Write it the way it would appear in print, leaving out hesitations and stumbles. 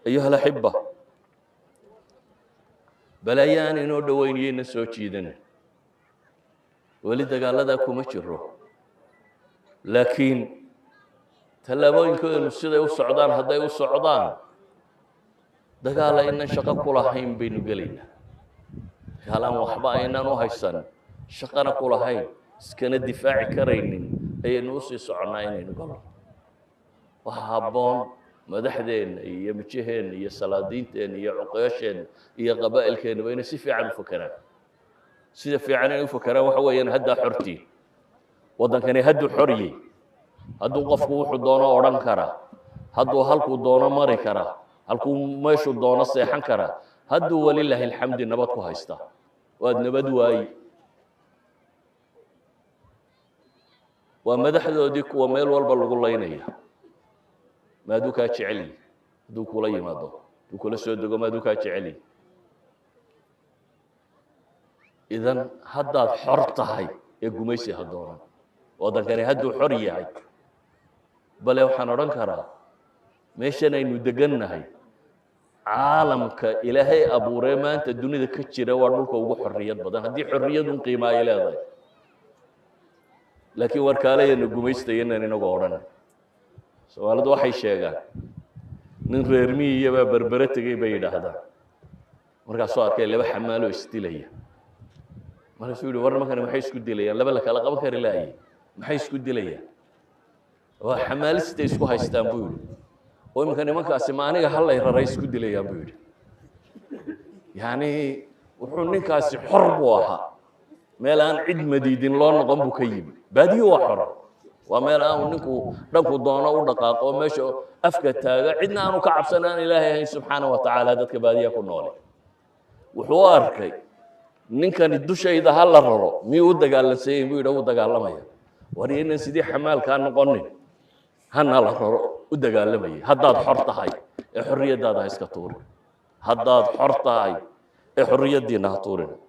Ayuha alaxiba, balaayo aan inoo dhoweyniyeyna soo jiidan. Weli dagaaladaa kuma jiro, laakiin tallaabooyinkoodu siday u socdaan hadday u socdaan, dagaal aynan shaqo ku lahayn baynu gelaynaa. Dagaal aan waxba aynan u haysan, shaqana ku lahayn, iskana difaaci karaynin ayaynu usii soconnaa inaynu galno. Waxa habboon madaxdeenna iyo mijaheenna iyo salaadiinteenna iyo cuqeesheenna iyo qabaa'ilkeennaba inay si fiican u fakeraan. Sida fiican inay u fakeraan waxa weeyaan, haddaa xortiin waddankani hadduu xoryey, hadduu qofku wuxuu doono odhan karaa, hadduu halkuu doono mari karaa, halkuu meeshuu doono seexan karaa, hadduu walilaahi alxamdi nabad ku haystaa, waad nabad waayi. Waa madaxdoodii kuwa meel walba lagu laynaya. Maaduu kaa jecelyi hadduu kula yimaado, hadduu kula soo dego, maaduu kaa jecelyi? Idan haddaad xor tahay ee gumaysi ha doonan. Waddankani hadduu xor yahay, bale waxaan odhan karaa meeshan aynu degannahay caalamka Ilaahay abuuree maanta dunida ka jira waa dhulka ugu xorriyad badan, haddii xorriyadun qiima ay leedahay. Laakiin warkaalayanu gumaystayanan inagoo odhan. Soomaalidu waxay sheegaan nin reer miyiyabaa Berbere tegey bay yidhaahdaan. Markaasuu arkay laba xamaaloo isdilaya. Markaasuu yihi, war nimankani maxay isku dilayaan? Laba la kala qaban kari laaye maxay isku dilayaan? Waa xamaalistay isku haystaan, buu yidhi. Oo iminka nimankaasi ma aniga hallay raray isku dilayaan, buu yidhi. Yacni wuxuu ninkaasi xor buu ahaa, meel aan cid madiidin loo noqon buu ka yimi. Baadiyo waa xor, waa meel aanu ninku dhanku doono u dhaqaaqo, meesha afka taaga, cidna aanu ka cabsan aan Ilaahay ahayn subxaana wa tacaala. Dadka baadiya ku noole wuxuu u arkay ninkani dushayda ha la raro miyuu u dagaalansanyahin, buu yidhi. U dagaalamaya. War inaan sidii xamaalkaa noqonin, hana la raro u dagaalamayay. Haddaad xor tahay ee xorriyaddaada ha iska tuurin. Haddaad xor tahay ee xorriyaddiina ha tuurin.